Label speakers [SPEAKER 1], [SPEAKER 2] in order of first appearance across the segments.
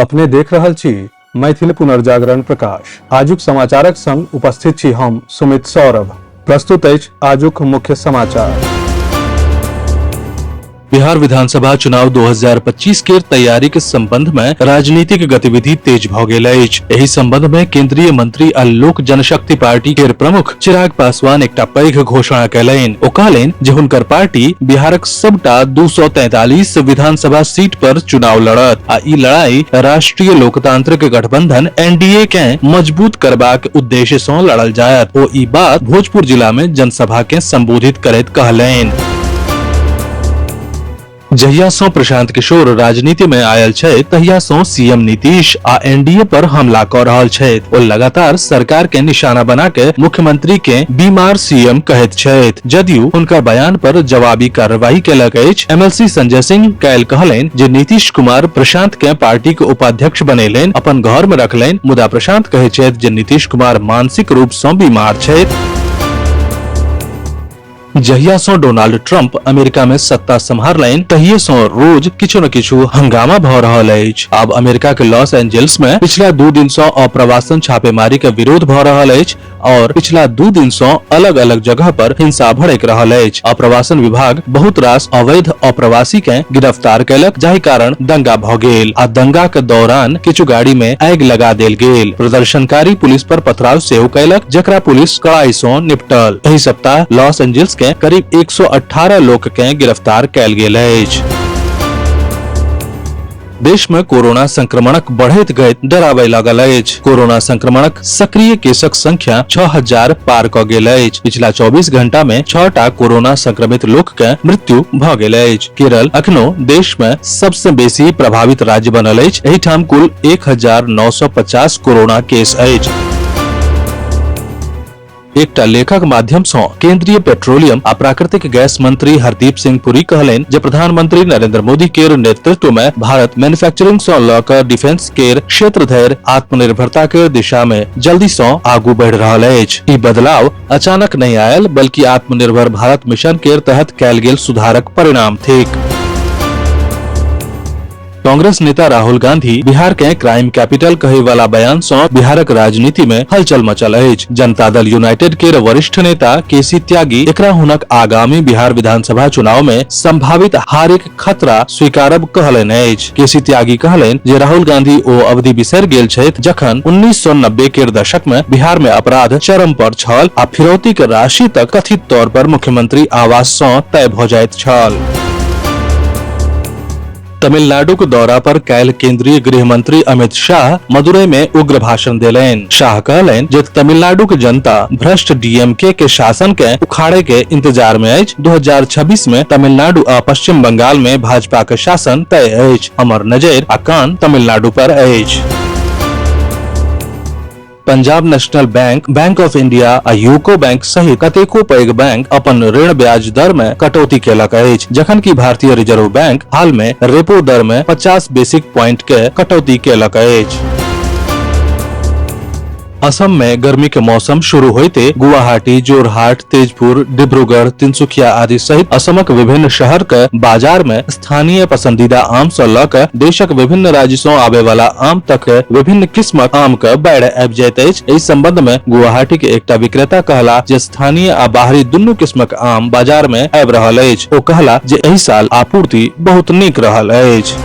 [SPEAKER 1] अपने देख रहल छी मैथिल पुनर्जागरण प्रकाश। आजुक समाचारक संग उपस्थित छी हम सुमित सौरभ। प्रस्तुत अछि आजुक मुख्य समाचार।
[SPEAKER 2] बिहार विधानसभा चुनाव 2025 के तैयारी के संबंध में राजनीतिक गतिविधि तेज भ गेल अछि। एहि संबंध में केंद्रीय मंत्री आ लोक जनशक्ति पार्टी के प्रमुख चिराग पासवान एकटा पैघ घोषणा कयलनि। ओ कहलनि जे हुनकर पार्टी बिहारक सबटा 243 विधानसभा सीट पर चुनाव लड़त आ ई लड़ाई राष्ट्रीय लोकतांत्रिक गठबंधन एनडीए के मजबूत करबाक उद्देश्य सँ लड़ल जायत। ओ ई बात भोजपुर जिला में जनसभा के संबोधित करैत कहलनि। जहिया सँ प्रशांत किशोर राजनीति में आयल छै तहिया सँ सीएम नीतीश आ एनडीए पर हमला क रहल छथि। ओ लगातार सरकार के निशाना बना के मुख्यमंत्री के बीमार सीएम कहैत छथि। जदयू हुनकर बयान पर जवाबी कार्रवाई केलक अछि। एमएलसी संजय सिंह काल्हि कहलनि जे नीतीश कुमार प्रशांत के पार्टी के उपाध्यक्ष बनेलनि, अपन घर में रखलनि, मुदा प्रशांत कहैत छथि जे नीतीश कुमार मानसिक रूप सँ बीमार छथि। जहिया सँ डोनाल्ड ट्रंप अमेरिका में सत्ता सम्हारलनि तहिये सँ रोज किछु न किछु हंगामा भ रहल अछि। आब अमेरिका के लॉस एंजल्स में पिछला 2 दिन सँ अप्रवासन छापेमारी के विरोध भ रहल अछि और पिछला 2 दिन सँ अलग अलग जगह पर हिंसा भड़क रहल अछि। अप्रवासन विभाग बहुत रास अवैध अप्रवासी के गिरफ्तार कयलक, जाहि कारण दंगा भ गेल आ दंगा के दौरान किछु गाड़ी में आगि लगा देल गेल। प्रदर्शनकारी पुलिस पर पथराव सेहो कयलक, जकरा पुलिस कड़ाई सँ निपटल। एहि सप्ताह लॉस एंजल्स के करीब 118 लोक के गिरफ्तार कयल गेल अछि। देश में कोरोना संक्रमणक बढ़ैत गति डराबय लागल अछि। कोरोना संक्रमणक सक्रिय केसक संख्या 6000 पार क गेल अछि। पिछला 24 घंटा में 6टा कोरोना संक्रमित लोक के मृत्यु भ गेल अछि। केरल अखनो देश में सबसे बेसी प्रभावित राज्य बनल अछि। एहिठाम कुल 1950 कोरोना केस अछि। एकटा लेखक माध्यम सँ केंद्रीय पेट्रोलियम आ प्राकृतिक गैस मंत्री हरदीप सिंह पुरी कहलनि जे प्रधानमंत्री नरेंद्र मोदी केर नेतृत्व में भारत मैन्युफैक्चरिंग सँ लऽ कऽ डिफेंस केर क्षेत्र धरि आत्मनिर्भरता केर दिशा में जल्दी सँ आगू बढ़ि रहल अछि। ई बदलाव अचानक नहि आयल, बल्कि आत्मनिर्भर भारत मिशन केर तहत कयल गेल सुधारक परिणाम थिक। कांग्रेस नेता राहुल गांधी बिहार के क्राइम कैपिटल कहे वाला बयान सँ बिहारक राजनीति में हलचल मचल अछि। जनता दल यूनाइटेड के वरिष्ठ नेता केसी त्यागी एकरा हुनक आगामी बिहार विधानसभा चुनाव में संभावित हारिक खतरा स्वीकारब कहलनि अछि। केसी त्यागी कहलनि जे राहुल गांधी ओ अवधि बिसरि गेल छथि जखन 1990 केर दशक में बिहार में अपराध चरम पर छल आ फिरौती के राशि तक कथित तौर पर मुख्यमंत्री आवास सँ तय भ जाइत छल। तमिलनाडुक दौरा पर काल्हि केंद्रीय गृह मंत्री अमित शाह मदुरई में उग्र भाषण देलनि। शाह कहलनि जे तमिलनाडुक जनता भ्रष्ट डीएमके के शासन के उखाड़े के इंतजार में अछि। 2026 में तमिलनाडु आ पश्चिम बंगाल में भाजपा के शासन तय अछि। हमर नजर आ कान तमिलनाडु पर अछि। Punjab national bank, bank of India आ यूको बैंक सहित कतेको पैघ बैंक अपन ऋण ब्याज दर मे कटौती केलक अछि, जखन कि भारतीय रिजर्व बैंक हाल मे रेपो दर मे 50 बेसिक पॉइंट के कटौती केलक अछि। असम में गर्मी के मौसम शुरू होते गुवाहाटी, जोरहाट, तेजपुर, डिब्रूगढ़, तिनसुकिया आदि सहित असमक विभिन्न शहर के बाजार में स्थानीय पसंदीदा आम सँ लऽ कऽ देशक विभिन्न राज्य सँ आबय वाला आम तक विभिन्न किस्मक आम के बाढ़ि आबि जाइत अछि। एहि संबंध में गुवाहाटी के एकटा विक्रेता कहला जे स्थानीय आ बाहरी दुनू किस्मक आम बाजार में आबि रहल अछि। ओ कहला जे एहि साल आपूर्ति बहुत नीक रहल अछि।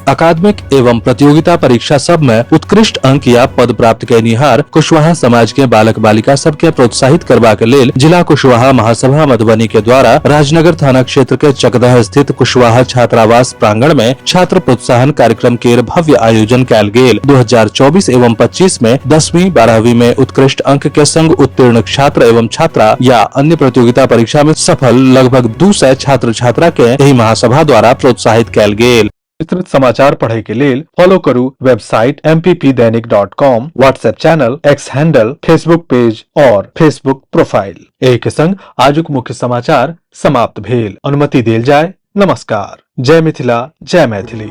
[SPEAKER 2] अकादमिक एवं प्रतियोगिता परीक्षा सब में उत्कृष्ट अंक या पद प्राप्त कयनिहार कुशवाहा समाज के बालक बालिका सब के प्रोत्साहित करबाक लेल जिला कुशवाहा महासभा मधुबनी के द्वारा राजनगर थाना क्षेत्र के चकदह स्थित कुशवाहा छात्रावास प्रांगण में छात्र प्रोत्साहन कार्यक्रम के भव्य आयोजन कयल गेल। 2024 एवं 25 में 10वीं 12वीं में उत्कृष्ट अंक के संग उत्तीर्ण छात्र एवं छात्रा या अन्य प्रतियोगिता परीक्षा में सफल लगभग 200 छात्र छात्रा के एहि महासभा द्वारा प्रोत्साहित कयल गेल।
[SPEAKER 1] विस्तृत समाचार पढ़े के लेल फॉलो करू website mppdainik.com, WhatsApp channel, X handle, Facebook page और फेसबुक प्रोफाइल। एहि के संग आजुक मुख्य समाचार समाप्त भेल। अनुमति देल जाय। नमस्कार। जय मिथिला, जय मैथिली।